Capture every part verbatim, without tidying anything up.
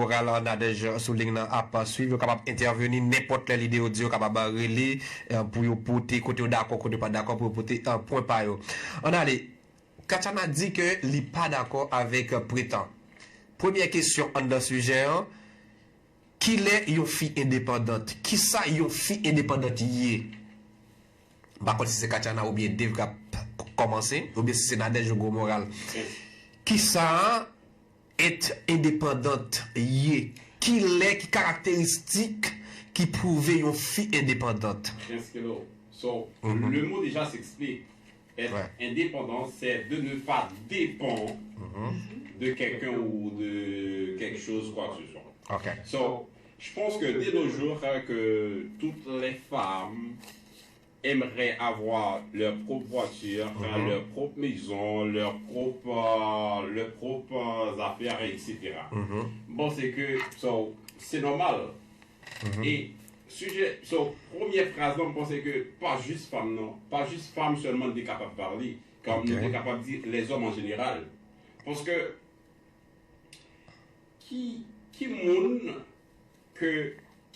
Moral, Nadège sou liy nan ap swiv. Yo kapab entèveni nenpòt lè lide yo di, yo kapab rele, eh, pou yo pote kote yo dakò, kote yo pa dakò, pou yo pote, eh, pwen pa yo. Ann ale, Katiana di ke li pa dakò avèk Pretan. Premyè kesyon anndan sijè an, kilè yon fi endepandant? Kisa yon fi endepandant ye? M pa konn si se Katiana oubyen Dave k ap kòmanse, oubyen si se Nadège ou Gwo Moral. Kisa et endepandant ye? Kilè, ki karakteristik ki pwouve yon fi endepandant? Yes, hello. So, le mot déjà s'explique. Être indépendant, c'est de ne pas dépendre de quelqu'un ou de quelque chose, quoi que ce soit. So, je pense que de nos jours, euh, que toutes les femmes aimeraient avoir leur propre voiture, leur propre maison, leur propre, euh, leurs propres affaires, et cetera. Bon, c'est que, so, c'est normal. E sijè, so, premyè fraz lan, m panse ke pa jis fanm nan, pa jis fanm sèlman nou te kapab pale, kan nou te kapab di les hommes en général. Paske ki, ki moun ke,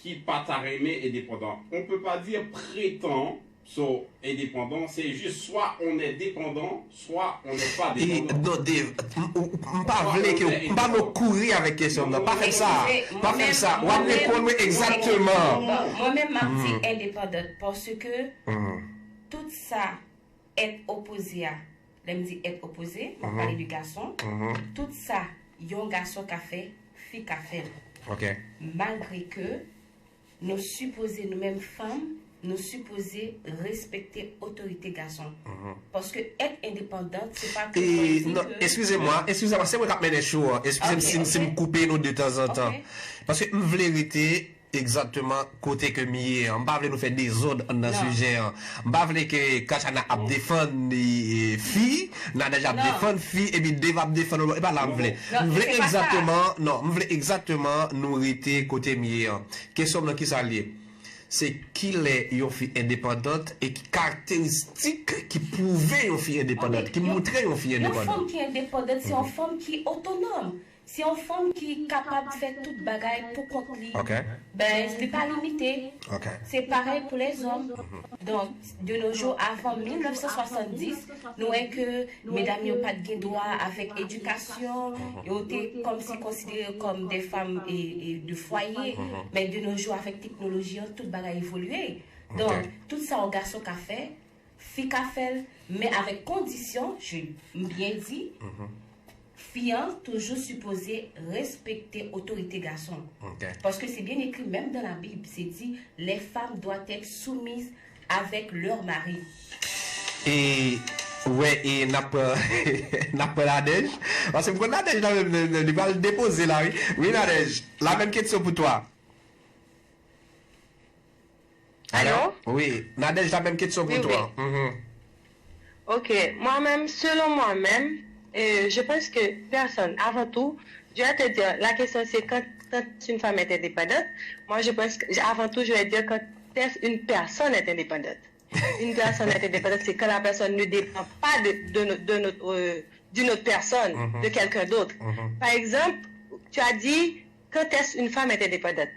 ki pa ta renmen endepandan? On peut pas dire Pretan, so, endepandan, se jis swa on est dépendant, swa on n'est pas dépendant. Non, Dave, m pa vle ke, m pa vle w kouri avèk kesyon nan. Pa fè m sa. Pa fè m sa. W ap reponn mwen egzakteman. Bon, mwen menm, m ap di endepandant, paske tout sa et opoze a, lè m di et opoze, m ap pale de gason, tout sa yon gason ka fè, fi ka fè l. Malgre ke nou sipoze, nou menm fanm, nou sipoze respekte otorite gason. Paske et endepandant, se pa ke sa vle di ke... Non, eskize mwa, eskize mwa, se mwen k ap mennen show an. Eskize m si, si m koupe nou de tanzantan. Paske m vle rete egzakteman kote ke m ye an. M pa vle nou fè dezòd anndan sijè an. M pa vle ke Katiana ap defann, e, fi, Nadège ap defann fi, epi Dave ap defann lòt bò. E pa la m vle. M vle egzakteman, non, m vle egzakteman nou rete kote m ye an. Kesyon m nan kisa l ye? Se kilè yon fi endepandant e ki karakteristik ki pwouve yon fi endepandant, ki montre yon fi endepandant? Yon fanm ki endepandant, se yon fanm ki otonòm. Se yon fanm ki kapab fè tout bagay pou kont li. Ben, li pa limite. Se parèy pou lèzòm. Donk, de nos jours, avan mil nèf san swasanndis, nou wè ke medam yo pa t gen dwa avèk edikasyon, yo te kòmsi konsidere kòm de fanm e, e de fwaye. Men de nos jours, avèk teknoloji an, tout bagay evolye. Donk, tout sa yon gason ka fè, fi ka fè l, men avèk kondisyon, je, m byen di, fi an toujou sipoze respekte otorite gason. Paske se byen ekri menm dan Labib, se di, les femmes doivent être soumises avec leur mari. E, wè, e n ap, n ap pran Nadège. Paske m konn Nadège la menm, li pral depoze la, wi. Wi, Nadège, la menm kesyon pou twa. Allô? Oui, Nadège, la même question pour toi. Mhm. Ok, moi-même, selon moi-même, euh, je pense que personne, avant tout, je vais te dire, la question c'est quand, quand une femme est indépendante. Moi, je pense que, avant tout, je vais dire quand est-ce une personne est indépendante. Une personne est indépendante, c'est quand la personne ne dépend pas de, de, no- de notre, euh, d'une autre personne, de quelqu'un d'autre. Par exemple, tu as dit, quand est-ce une femme est indépendante?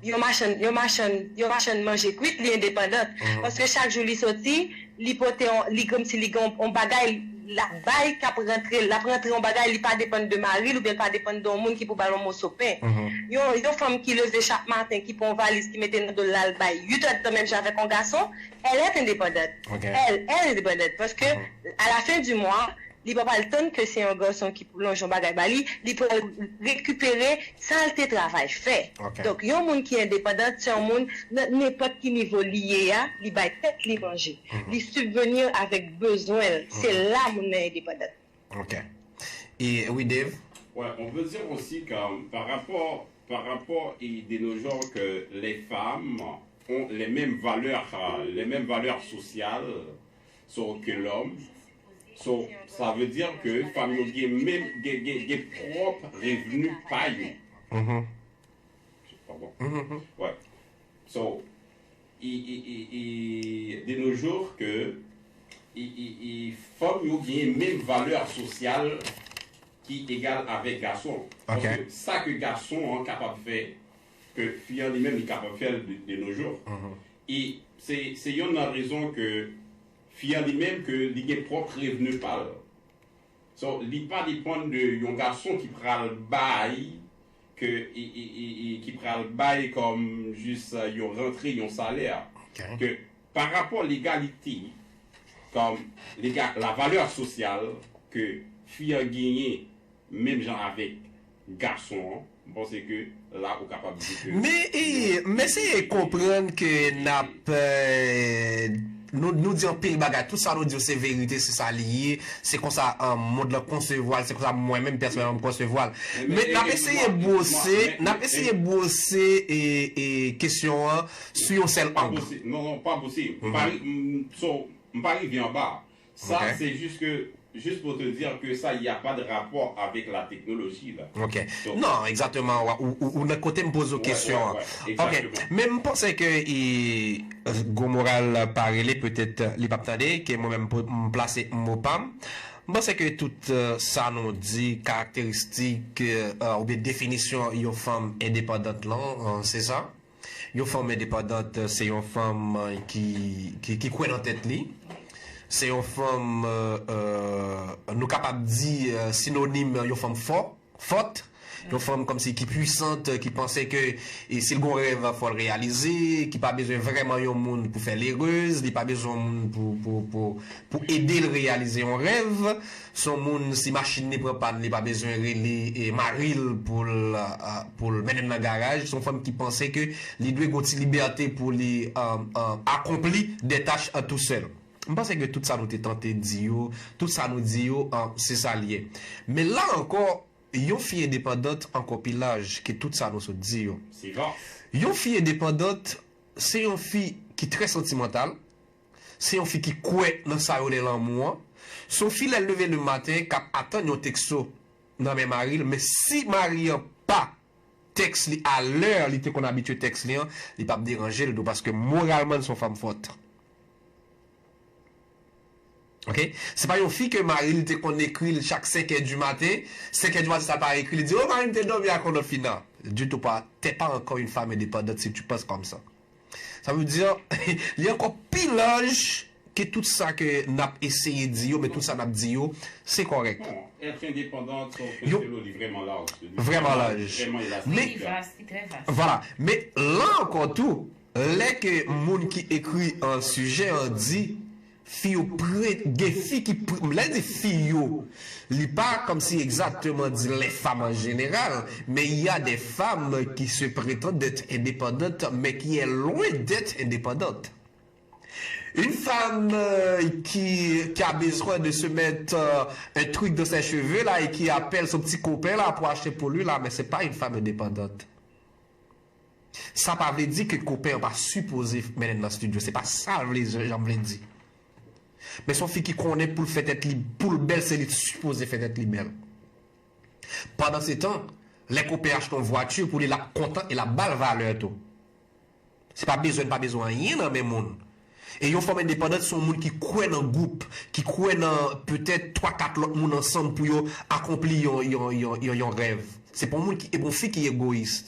Yon machann, yon machann, yon machann manje kwit, li endepandant. Paske chak jou li soti, li pote yon, li kòmsi li gen yon, yon bagay l ap bay k ap rantre, l ap rantre yon bagay, li pa depann de mari l oubyen l pa depann de yon moun ki pou ba l yon moso pen. Yon, yon fanm ki leve chak maten, ki pran yon valiz, ki mete nan do l, l al bay uit èdtan menm jan avèk yon gason, elle est indépendante. Elle, elle est indépendante. Paske, à la fin du mois, li pa pral tann ke se yon gason ki pou lonje yon bagay ba li, li pral rekipere sa l te travay fè. Donk, yon moun ki endepandan, se yon moun, nan nenpòt ki nivo li ye a, li bay tèt li manje. Li sibveni avèk bezwen l. Se la moun nan endepandan. Ok. E, wi, Dave? Ouais, on peut dire aussi que, euh, par rapport, par rapport, et de nos jours, que les femmes ont les mêmes valeurs, euh, les mêmes valeurs sociales, so, que l'homme. So, sa vle di ke fanm yo gen menm, gen, gen, gen pwòp revni pa yo. Mhm. Pardon. Mhm. Ouais. So, i, i, i, i, de nos jours, ke i, i, i, fanm yo gen menm valè sosyal ki egal avèk gason. Paske sa ke gason an kapab fè, ke fi an li menm li kapab fè l de, de nos jours. E se, se yonn nan rezon ke fi an li menm ke li gen pwòp revni pa l. So, li pa depann de yon gason ki pral bay, ke, e, e, e, e, ki pral bay kòm jis, euh, yon rantre, yon salè. Ke pa rapò legalite, kòm lega, la valè sosyal ke fi an genyen menm jan avèk gason an, m panse ke la ou kapab di ke Men, e, m eseye konprann ke n ap, euh, nou, nou di anpil bagay. Tout sa nou di yo se verite, se sa li ye. Se konsa, euh, mond lan konsevwa l, se konsa mwen menm pèsonèlman m konsevwa l. Men n ap eseye bwose, n ap eseye bwose, e, e, kesyon an sou yon sèl ang. Non, non, pa posib. M pa ri-, m, so, m pa rive anba. Sa, se jis ke, juste pour te dire que ça, il n'y a pas de rapport avec la technologie, là. Ok. Non, egzakteman, ou, ou, ou nan kote m poze w kesyon an. Ok. Men m panse ke, e, Gwo Moral pa rele, petèt, li p ap tande, ke mwen menm pou m plase mo pa m. M panse ke tout, euh, sa nou di, karakteristik, euh, oubyen definisyon yon fanm endepandant lan, euh, se sa. Yon fanm endepandant, se yon fanm, euh, ki, ki, ki kwè nan tèt li. Se yon fanm, euh, euh, nou kapab di, euh, sinonim yon fanm fò, fòt. Yon fanm kòmsi ki pwisant, ki panse ke, e si l gon rèv, fò l reyalize, ki pa bezwen vrèman yon moun pou fè l erez, li pa bezwen yon moun pou, pou, pou, pou ede l reyalize yon rèv. Se yon moun, si machin li pran pàn, li pa bezwen rele, e, mari l pou l, a, pou l mennen l nan garaj. Se yon fanm ki panse ke li dwe gon ti libète pou li, a, a, akonpli de tach an tousèl. M panse ke tout sa nou te tante di yo, tout sa nou di yo, a, se sa l ye. Men la ankò, yon fi endepandant ankò pi laj ke tout sa nou sot di yo. Yon fi endepandant, se yon fi ki trè santimantal, se yon fi ki kwè nan sa yo rele lanmou an. Se yon fi lè l leve le maten k ap atann yon teksto nan men mari l, men si mari an pa tèks li a lè li te konn abitye tèks li an, li p ap deranje l tou, paske moralman l se yon fanm fòt. Ok? Se pa yon fi ke mari l te konn ekri l chak senk è di maten, senk è di maten sa l pa ekri, li di, "Oh, mari m te dòmi ak yon lòt fi." Non, ditou pa, t'es pas encore une femme indépendante si tu penses comme ça. Sa vle di, li ankò pi laj ke tout sa ke n ap eseye di yo, men tout sa n ap di yo, se kòrèk. Bon, être indépendante, son Yo- créneau, li vrèman laj. Vrèman laj. Vrèman Men- elastik. Li vas, li trè vas. Vwala. Men la ankò tou, lè ke moun ki ekri an sijè an di, fi yo pre-, gen fi ki pre-, lè di fi yo, li pa kòmsi egzakteman di les femmes en général, mais il y a des femmes qui se prétendent d'être indépendantes, mais qui est loin d'être indépendante. Une femme, euh, qui, qui a besoin de se mettre, euh, un truc dans ses cheveux là et qui appelle son petit copain là pour acheter pour lui là, mais c'est pas une femme indépendante. Sa pa vle di ke kopen an pa sipoze mennen l nan estidyo. Se pa sa l vle, jan m vle di. Men se yon fi ki konnen pou l fè tèt li, pou l bèl, se li sipoze fè tèt li bèl. Pandansetan, lè kopen achte yon vwati pou li, l ap kontan e l ap ba l valè tou. Se pa bezwen, pa bezwen anyen nan men moun. E yon fanm endepandant, se yon moun ki kwè nan gwoup, ki kwè nan petèt twa, kat lòt moun ansanm pou yo akonpli yon, yon, yon, yon, yon rèv. Se pa yon moun ki, e pa yon fi ki egoyis.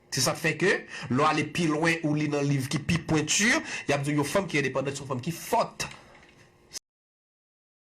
Se sa k fè ke, lè w ale pi lwen ou li nan liv ki pi pwenti, y ap di w yon fanm ki endepandant, se yon fanm ki fòt.